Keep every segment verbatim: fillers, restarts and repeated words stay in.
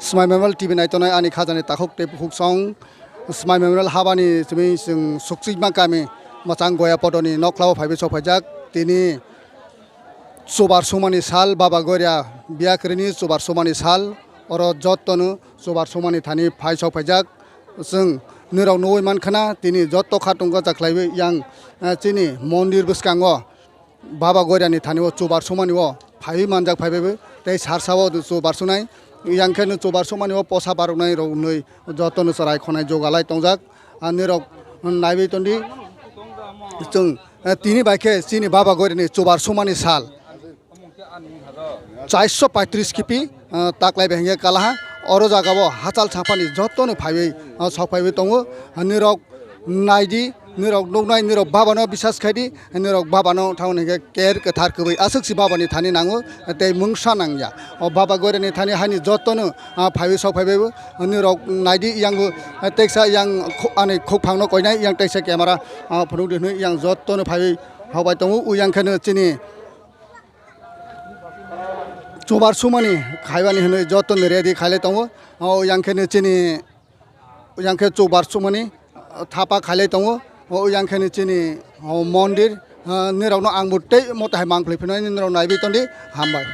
Smai Memorial T V naitonai ani khajani takhuk tei bukhuk song. Smai Memorial habani simi chwng Sukchima kami mwchang Goya podoni nokhlao phaiwi sok phaijak. Tini chubar sumani sal, Baba Goria biya kwrwini chubar sumani sal. Oro jotono chubar sumani thani phai sok phaijak. Chwng nirok nugwi mankhana tini joto khatungkha cha khlaiwi yang, eh, chini mondir bwskango Baba Goirani thani o chubar sumani o phaiwi manjak phaibai bo tei sarsa o chubar sunai. Yang khe no chubar sumani o posa baroknai rok nwi jotono chwrai khonai jogalai tongjak. Ani rok naiwi tondi chwng, eh, tini bai khe chini Baba Goirani chubar sumani sal. Chairso paitris kipi, ah, taklai bai hingke kalaha. Oro jaga o hachal saphani jotono phaiwi, ah, sok phaiwi tongo. Nirok naidi, nirok nuknai, nirok babano bisas khaidi, nirok babano thangni hingke ker kwthar kwbwi aswk si babani thani nango, tei mungsa nangya. O Baba Goirani thani hani jotono, ah, phaiwi sok phaiwi bo. Nirok naidi yang bo, ah, teksa yang kho-, ani khukphangno koinai yang teksa camera, ah, phunukdi hwnwi yang jotono phaiwi hokbai tongo. Uyang kheno chini chubar sumani khaibani hwnwi jotono ready khailai tongo. O yang khe chini, yang khe chubar sumani thapa khailai tongo. O yang khe chini, o mondir, ah, nirokno ang bo tei moto hai mangpli phino nirok naibi tondi. Hambai.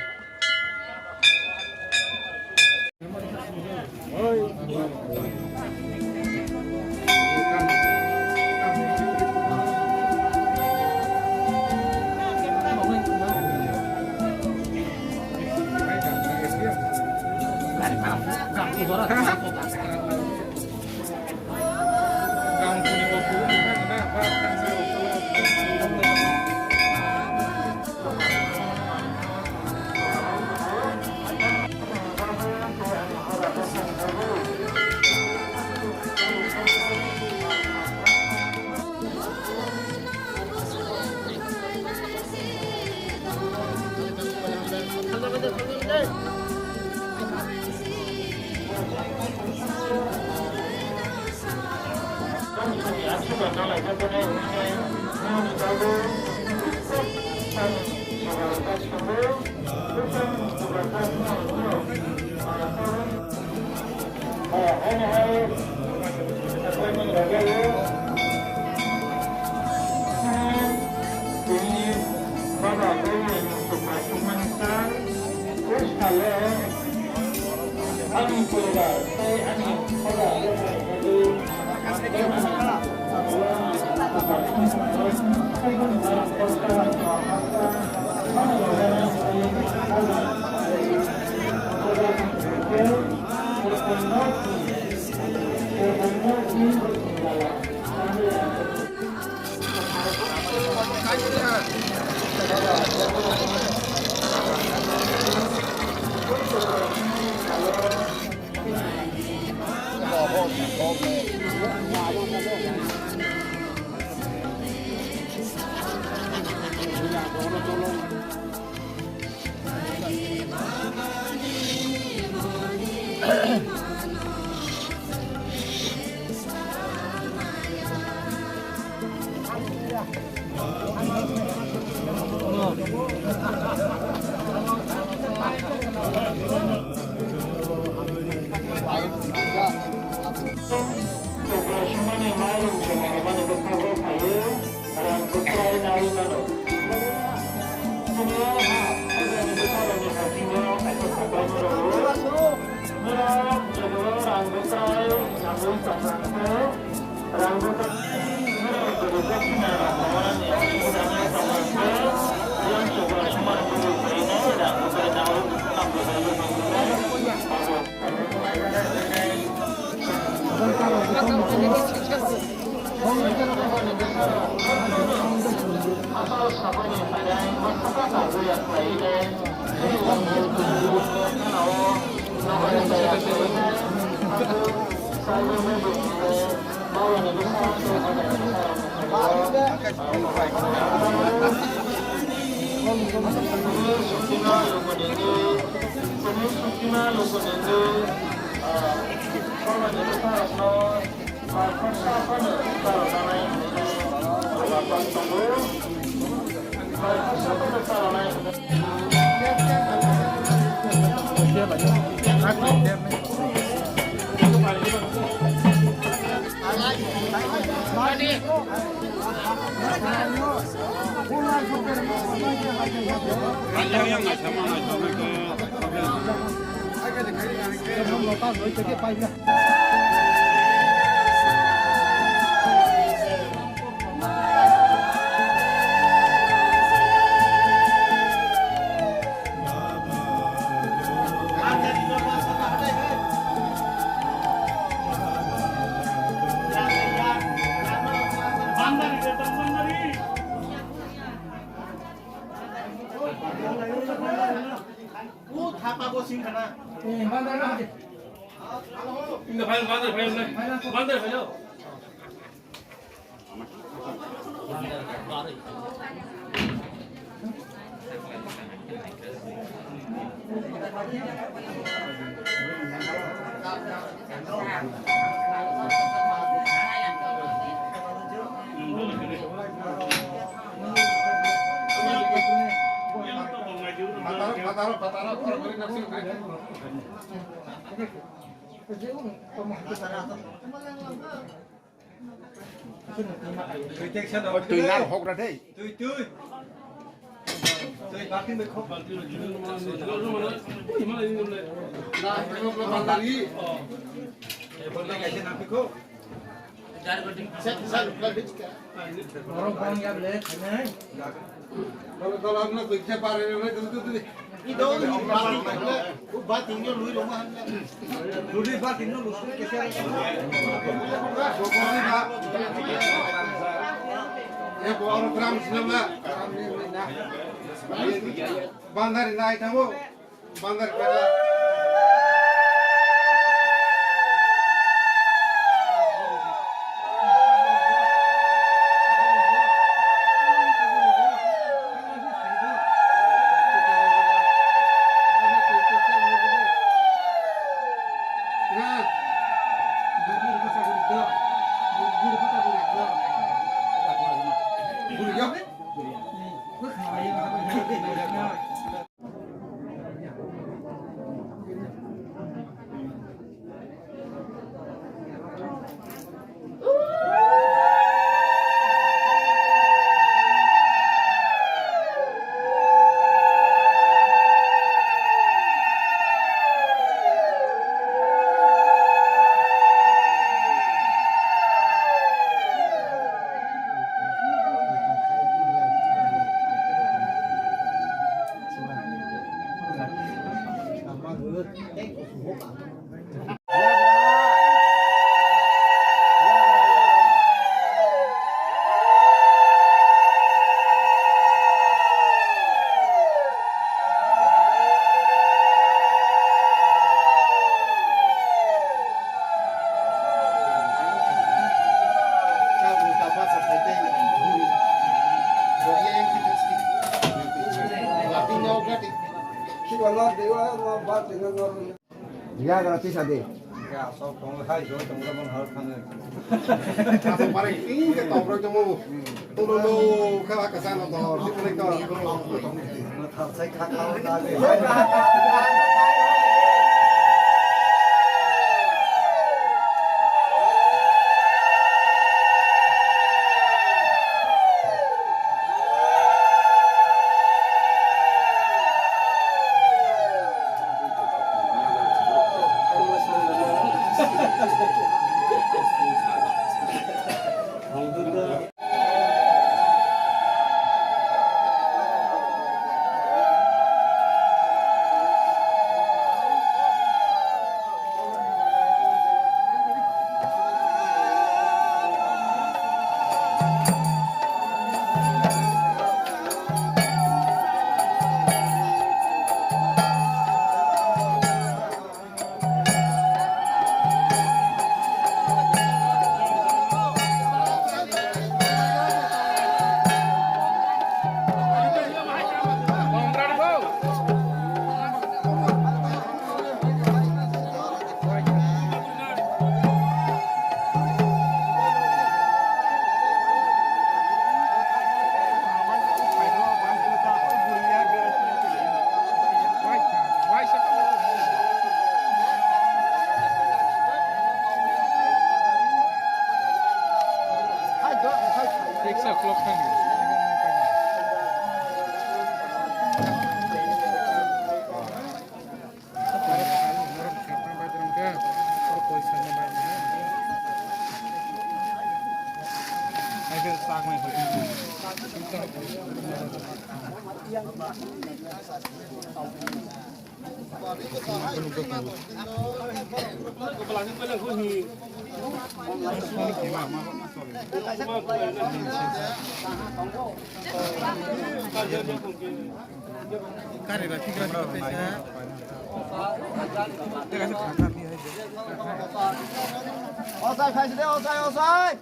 Twi nar hok ra thei. Twi, twi. Twi, balting bai khok. Na, twi, twi, twi, twi. Borok bang ya ble, thanai. Dolo, dolo, no, twi, twi, pare, pare, twi, twi, twi. Ido ni bating le, u bating yo lui roma han le. Lui bating no lui kese. Bokori ba. E bo oro gram sila ba. Bandari nai tamo. Bandari peta. Yagra tisa de. Ya, sok tong hai, sok tong ro mon har khang. Kaso pare king ke tong ro jomo. Tolo lo kha ka sa no to, si pore ko. Thal sai kha kha da de. Osai, phaisi de, osai, osai.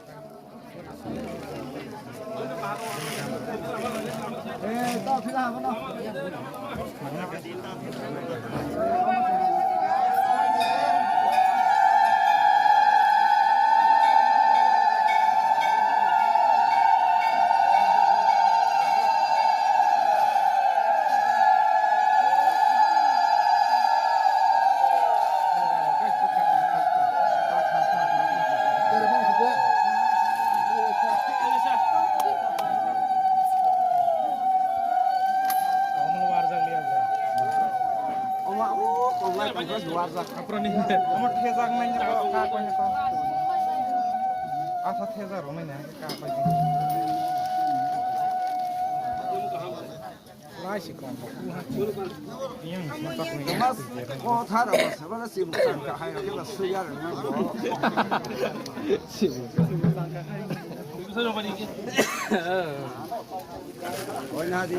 Omo, o, omo, omo, warjak. Omo thejak nai ni ko, ka ko ni ko. Asa thejak rw nai ni ka ko ni. Lai si kon. Yang matak ni. Mas, ko thara mas, bala si mukang ka hai, ke bas suya rw nai ko. Si mukang. Oi na di.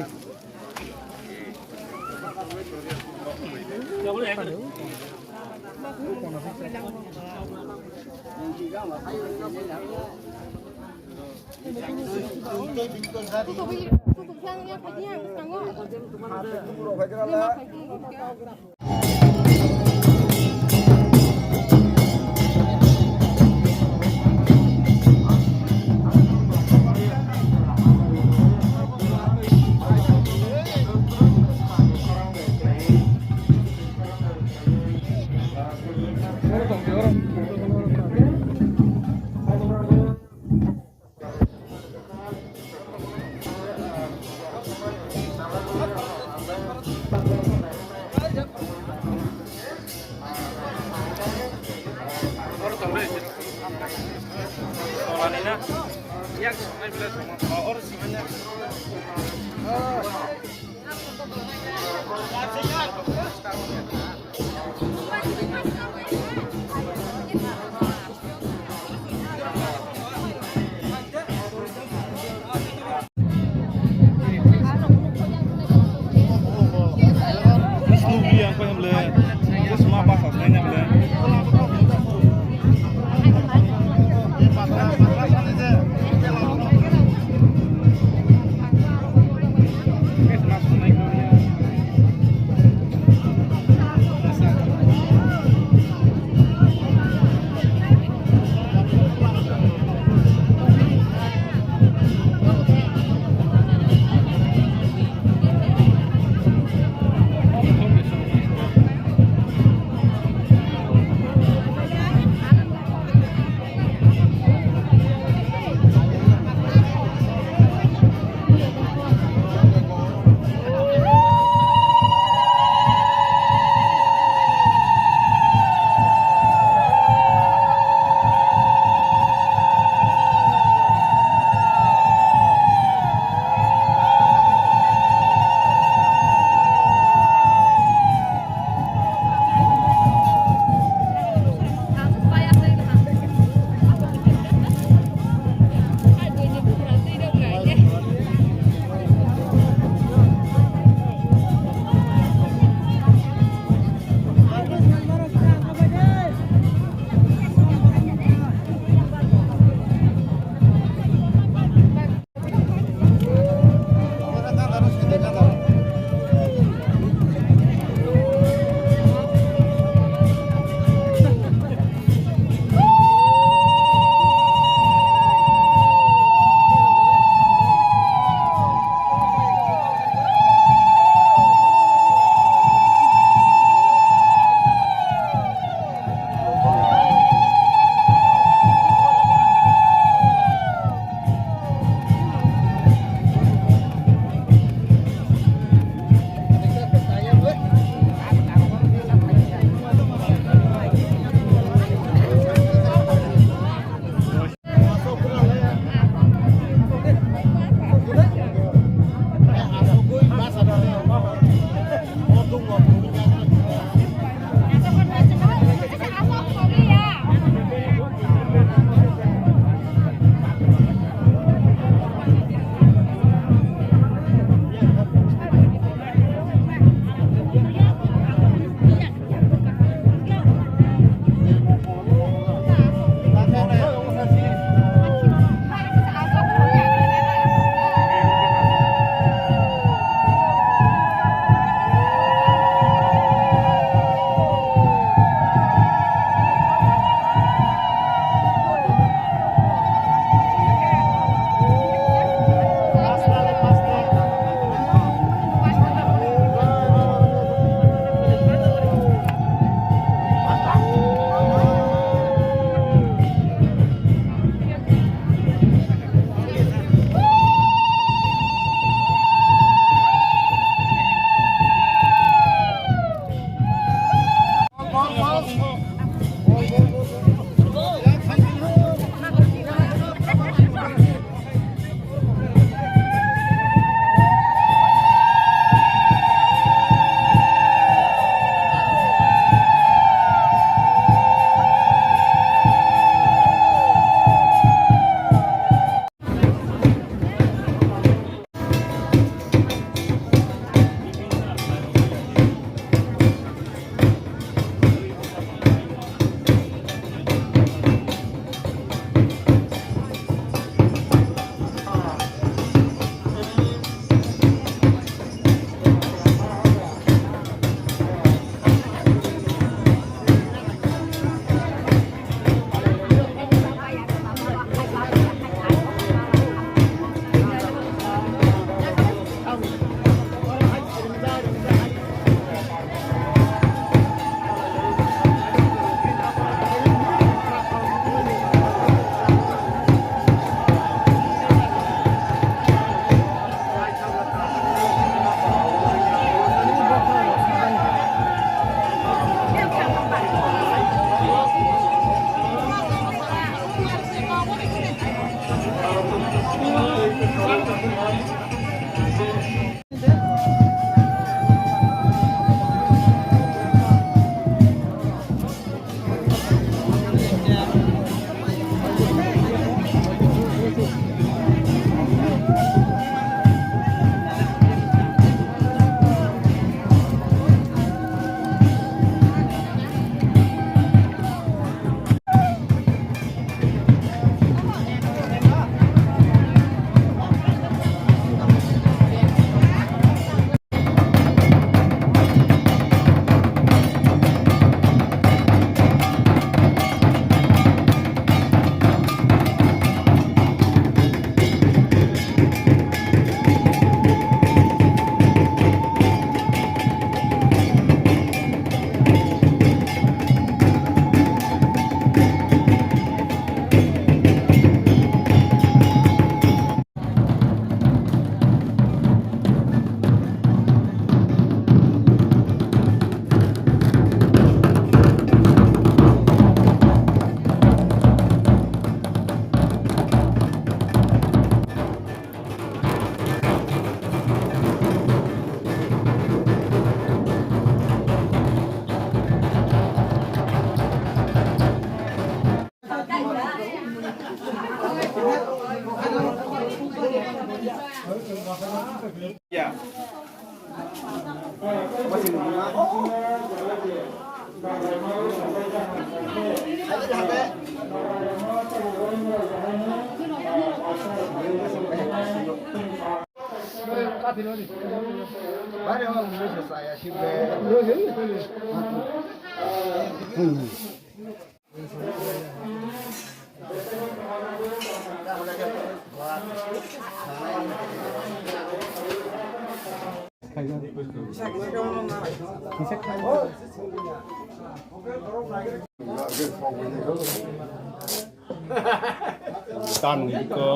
Tan diko.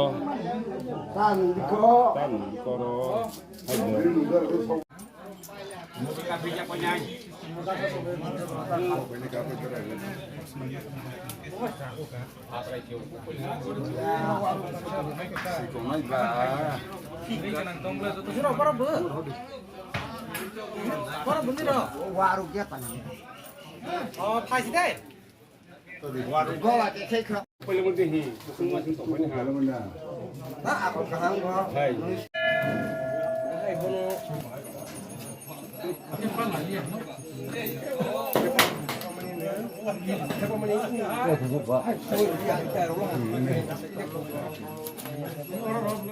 Tan diko. Tan diko ro.